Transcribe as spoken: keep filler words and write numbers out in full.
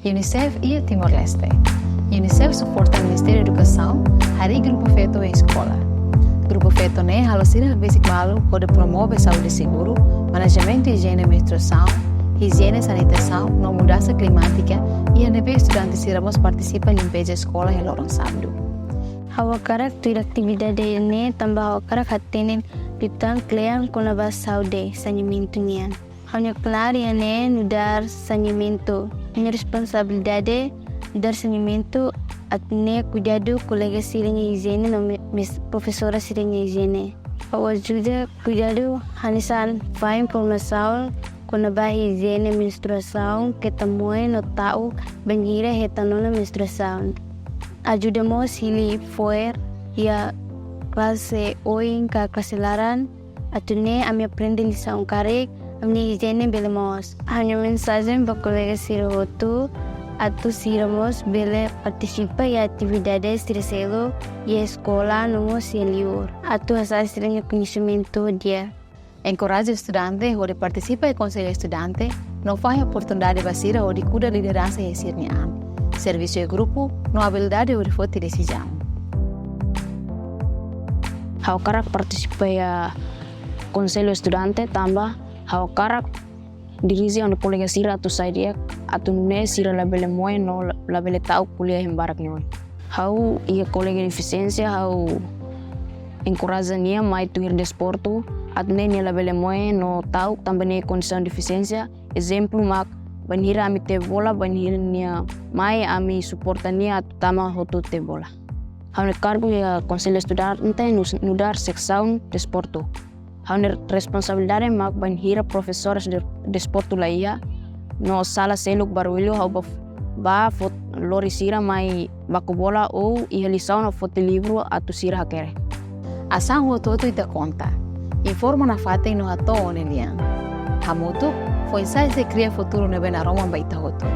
UNICEF iha Timor-Leste. UNICEF suporta Ministériu Edukasaun harii grupu feto iha eskola. Grupu feto ne'e halo sira besik malu hodi promove saúde seguru, manejamentu ijiene menstruasaun, ijiene sanitasaun no mudansa klimátika, iha ne'ebé estudante sira mós partisipa limpeza eskola iha loron sábadu. Ha'u hakarak tuir atividade ne'e tanba ha'u hakarak hatene liután kle'an kona-ba saúde saneamentu nian. Ha'u-nia knaar iha ne'e nu'udar saneamentu. Ha'u-nia responsabilidade nu'udar saneamentu atu nune'e kuidadu kolega sira-nia ijiene no me-, mes-, profesora sira-nia ijiene. Ha'u ajuda kuidadu hanesan fahe informasaun kona-ba ijiene menstruasaun, keta moe no ta'uk bainhira hetan ona menstruasaun. Ajuda mós hili fo'er iha klase oin ka klase laran, atu nune'e ami aprende lisaun karik, ami-nia ijiene bele moos. Ha'u-nia mensajen ba kolega sira hotu, atu sira mós bele partisipa iha atividade sira seluk iha eskola no mós iha li'ur, atu hasa'e sira-nia koñesimentu di'ak. Enkoraja estudante hodi partisipa iha konsellu estudante, no fahe oportunidade ba sira hodi kuda lideransa iha sira-nia an, servisu iha grupu, no abilidade hodi foti desizaun. Ha'u hakarak partisipa iha konsellu estudante tanba ha'u hakarak dirije ha'u-nia kolega sira atu sai di'ak, atu nune'e sira labele moe no la-, labele ta'uk ko'alia iha ema barak nia oin. Ha'u iha kolega defisiénsia, ha'u enkoraja nia mai tuir desportu, atu nune'e nia labele moe no ta'uk tanba nia kondisaun defisiénsia. Ezemplu mak bainhira ami tebe bola, bainhira nia mai, ami suporta nia atu tama hotu tebe bola. Ha'u-nia kargu iha konsellu estudante nus-, nu'udar seksaun desportu. Ha'u-nia responsabilidade mak bainhira profesór de-, desportu la iha, no sala seluk barullu, ha'u bá, bá fot-, lori sira mai baku bola ou iha lisaun no foti livru atu sira hakerek. Asaun hotu-hotu ita konta. Informa nafatin no hato'o ó-nia lian. Hamutuk, foin-sa'e sei kria futuru ne'ebé naroman ba ita hotu.